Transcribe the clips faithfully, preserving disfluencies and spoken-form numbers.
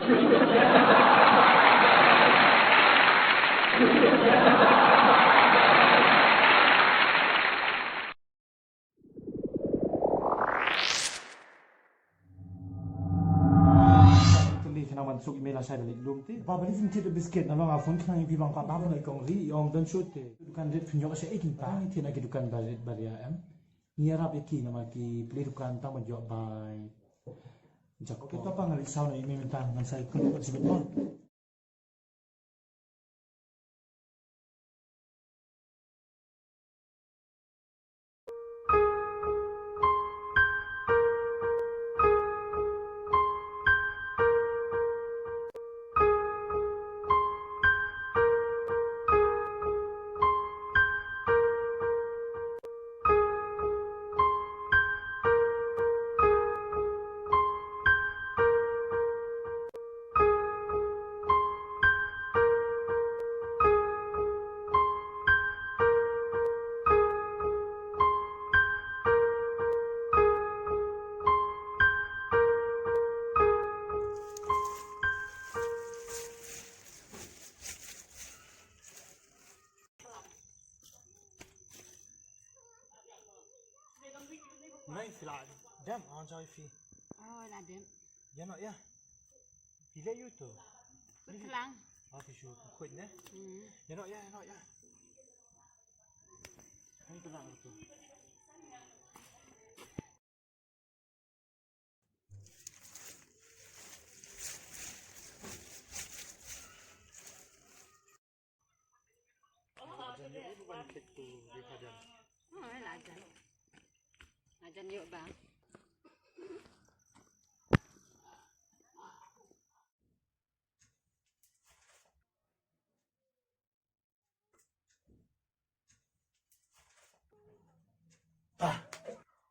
Kali kena wan suk email asai balik lum ti. Ba balik sini cit biscuit na long afun kena ipi bang papa balik kong ri ong dan shoot ti. Dukan rit punyok asai ikin pa. Ti na ki dukan barit baria em. Ngi arap ïa ki namar ki plie dukan tang ban ïoh bai. Jakob. Kita pa ngan risau na email mynta ngan sa ikut kat sibit mon. Nai phi la dem, ah, jai phi. Oh, la dem. Ïa no ïa. Phi leh ïa uto. Phi klang. Ah, phi shu khuid ne. Hmm. Ïa no ïa, ïa no ïa. Nai klang uto. Lajan ïoh ba ban kit tu di kajan. Oh, lajan. Lajan ïoh ba. Ah.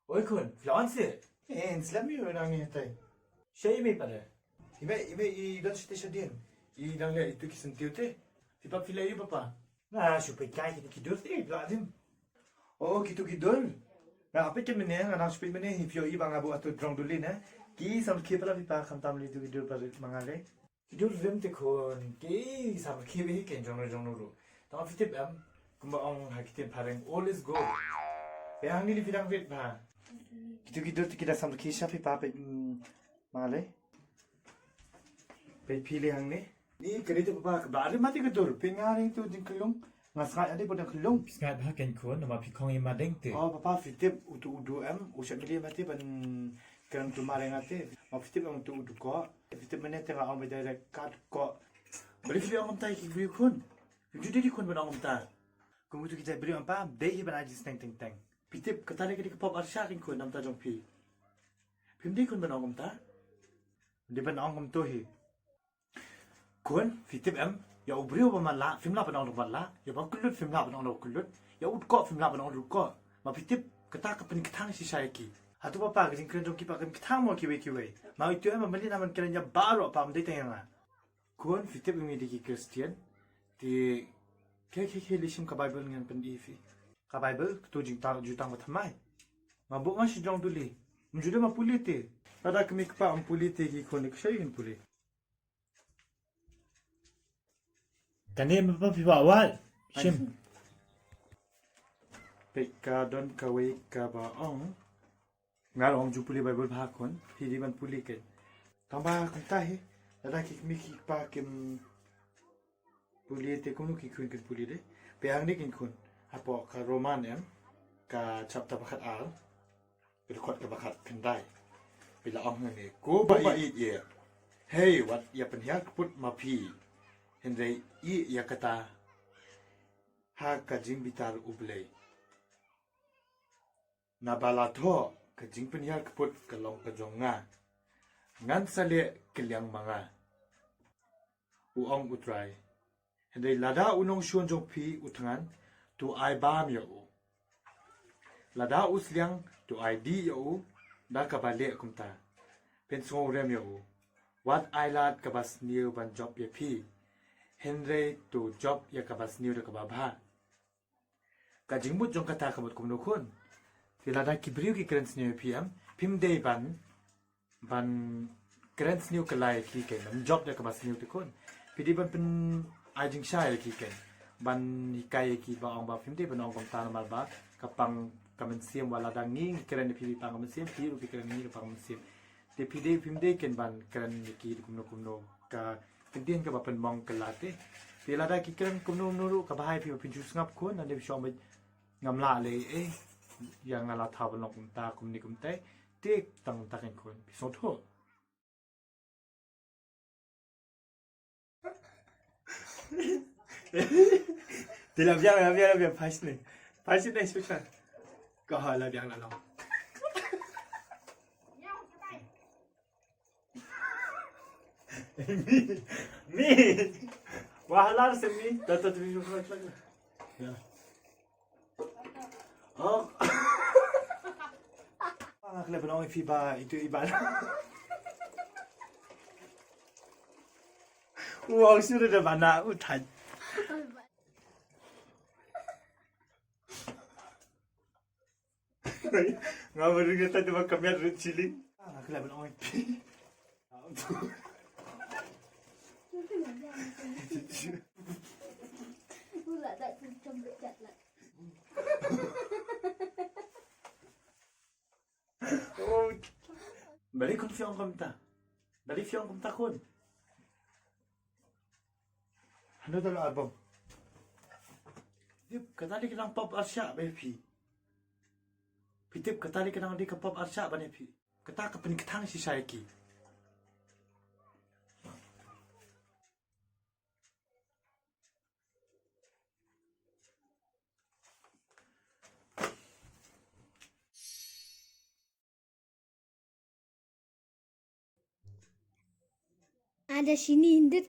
Oi khun, phi la wan seh? Eh, slem ïa u nang ïa tai. Sha i mei pat de? I mei, i mei i don shatei shadien. I dang leh itu ki syntiew te. Phi pap phi leh ïa u papa. Nga shu peit kai kito ki dur te, phi la dim. Oh, kito ki dur. Nga peit mynne, nga nang shu peit mynne, hi phi ïohi ba nga buh atu drong duli ne. Ki samrkhie pala phi pa khamtam lei itu ki dur pala ma nga lei. Ki dur rim te khun, ki samrkhie bha hi ken jong no jong no ruh. Tang phi tip em, kumba ong ha ki ktien phareng, old is gold. Peit hangne lei phi dang rit bha. Kito ki dur te ki da samrkhie sha phi pa peit, mm, ma lei. Peit phi lei hangne. Ni ka dei te papa ka ba rim ma te ka dur, peit nga ring tu jingkylung. Nga sngaid ade bad dang khlung. Sngaid bha ken khun, namar phi khong ïa ma deng te. Oh, papa, phi tip utu u du em, u shet mali ma te ban kren tu ma deng ate. Ma phi tip em utu u du ko. Phi tip mynne te nga ong ba dei dei kat ko. Bali phi ong kumta ïa ki briew khun. Phi ju dei di khun ban ong kumta. Kum utu ki jait briew em pa, dei hi ban ai jingsneng teng teng. Phi tip kata ne ka dei ka pop arshah ken khun namta jong phi. Phim dei khun ban ong kumta. Dei ban ong kumto hi. Khun, phi tip em, ïa u briew ba matlah, phim lah ban ong ruh matlah, ïa ba kyllut phim lah ban ong ruh kyllut, ïa u dkoh phim lah ban ong ruh dkoh. Ma phi tip, kata ka pynkthang shisha ïa ki. Hato papa ka jingkren jong ki pa kan kthang mo kiwei kiwei. Ma itu em, ma mali na man kren ïa baroh pa ym dei tang ïa nga. Khun, phi tip ïa ngi dei ki Khristan, te khie khie khie leit shim ka Baibl ngan pyni phi. Ka Baibl, kato jingtang jutang ba thymmai. Nga buh nga shi jrong duli. Ym ju dei ma pule te. Lada kmie kpa ym pule te ki khun ki shai kin pule. Kane ma pa phi wad wad. Shim. Peit ka don kawei kaba ong. Nga ruh ngam ju pule Baibl bha khun. Phi dei ban pule ken. Tang ba kumta hi. Lada ki kmie ki kpa kim pule te kumno ki khun kin pule de. Peit hangne kin khun. Hapoh ka Roman em. Ka chapter ba khatar. Ka dkhot kaba khatkhyndai. Phi la ong hangne, ko ba ïeit ïa. Hei, wat ïa pynhiar kput ma phi. Hynrei ïeit ïa kata ha ka jingbitar U Blei. Naba la thoh ka jingpynhiar kput ka long ka jong nga. Ngan sa leh kylliang ma nga, u ong U Trai. Hynrei lada u nongshun jong phi u thngan, to ai bam ïa u. Lada u sliang, to ai dih ïa u da kaba leh kumta. Pynsngewrem ïa u. Wat ai lad kaba sniew ban jop ïa phi. Hynrei to jop ïa kaba sniew da kaba bha. Ka jingmut jong kata ka mut kumno khun? Te lada ki briew ki kren sniew ïa phi em, phim dei ban, ban Kren sniew ka lai ki ken, ym jop da kaba sniew te khun. Phi dei ban pyn ai jingshai ïa ki ken. Ban hikai ïa ki ba ong ba phim dei ban ong kumta namar ba ka pang ka mynsiem, wat lada ngi ngi kren ïa phi phi pang ka mynsiem, phi ruh phi kren ïa ngi ka pang ka mynsiem. Te phi dei phim dei ken ban kren ïa ki kumno kumno, ka ktien kaba pynmong kylla te. Te lada ki kren kumno kumno ruh kaba hai phi ba phin shu sngap khun, nangta phi shu ong ba ngam lah leh ei, ïa nga la thaw ban long kumta kumne kumtai. Te tang tang ken khun, phi sngewthuh. Te la biang, la biang, la biang, phai shane. Phai shane, shane. Ka ha la biang la long. Mi. Mi. Wah, lar se mi. Ta, ta, ta, mi, mi, mi, mi. Ya. Oh. Ah, kle benong phi ba itu iban. Wow, sudah dah bana utai. Nga baru kata tu makan miat red chili. Ah, kle benong phi. Pula tak kencang dekat lah. Oh. Balik kun fiong kumta. Balik fiong kumta kun. Hanu dalam album. Dip, kata ni kenang pop arshak, baby. Pitip, kata ni kenang di ka pop arshak, bane pi. Kata ka pynktang shisha ïa ki. Ada sini hyndet